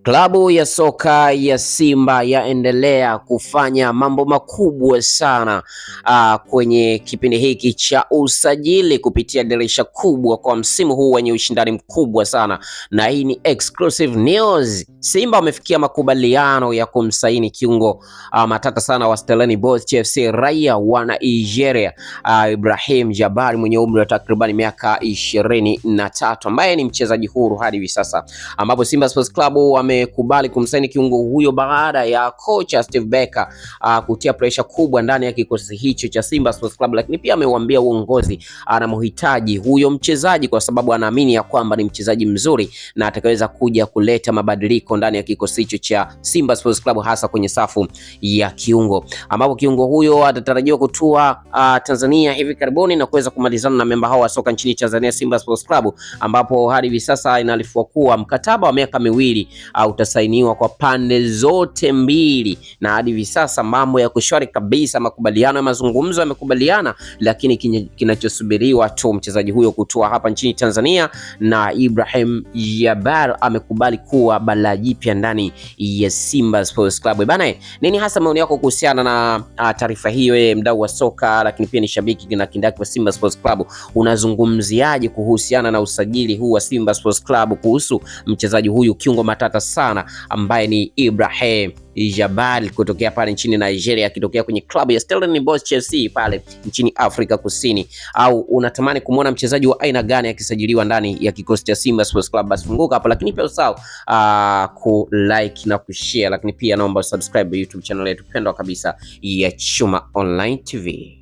Klabu ya soka ya Simba yaendelea kufanya mambo makubwa sana kwenye kipindi hiki cha usajili kupitia dirisha kubwa kwa msimu huu wenye ushindani mkubwa sana, na hii ni exclusive news. Simba wamefikia makubaliano ya kumsaini kiungo matata sana wa Stellenbosch FC raia wa Nigeria Ibrahim Jabari mwenye umri wa takriban miaka 23 ambaye ni mchezaji huru hadi hivi sasa, ambapo Simba Sports Club wamekubali kumsaini kiungo huyo baada ya kocha Steve Barker kutia pressure kubwa ndani ya kikosi hicho cha Simba Sports Club, lakini pia ameuambia uongozi anamhitaji huyo mchezaji kwa sababu anaamini ya kwamba ni mchezaji mzuri na atakaweza kuja kuleta mabadiliko ndani ya kikosi hicho cha Simba Sports Club hasa kwenye safu ya kiungo, ambapo kiungo huyo atatarajiwa kutua Tanzania hivi karibuni na kuweza kumalizana na memba hao wa soka nchini Tanzania Simba Sports Club, ambapo hadi hivi sasa inaarifiwa kuwa mkataba wa miaka 2 utasainiwa kwa pande zote mbili, na hadi hivi sasa mambo ya kushwari kabisa, makubaliano ya mazungumzo yamekubaliana, lakini kinachosubiriwa tu mchezaji huyo kutua hapa nchini Tanzania, na Ibrahim Jabar amekubali kuwa balaa jipya ndani ya Simba Sports Club. Bana, nini hasa maoni yako kuhusiana na taarifa hiyo, mdau wa soka lakini pia ni shabiki na kindaki wa Simba Sports Club, unazungumziaje kuhusiana na usajili huu wa Simba Sports Club kuhusu mchezaji huyu kiungo matata sana ambaye ni Ibrahim Jabal kutokea pale nchini Nigeria, akitokea kwenye klabu ya Stellenbosch FC pale nchini Afrika Kusini? Au unatamani kumwona mchezaji wa aina gani akisajiliwa ndani ya kikosi cha Simba Sports Club? Basi funguka hapo, lakini pia usahau ku like na kushare, lakini pia naomba subscribe YouTube channel yetu pendwa kabisa ya Chuma Online TV.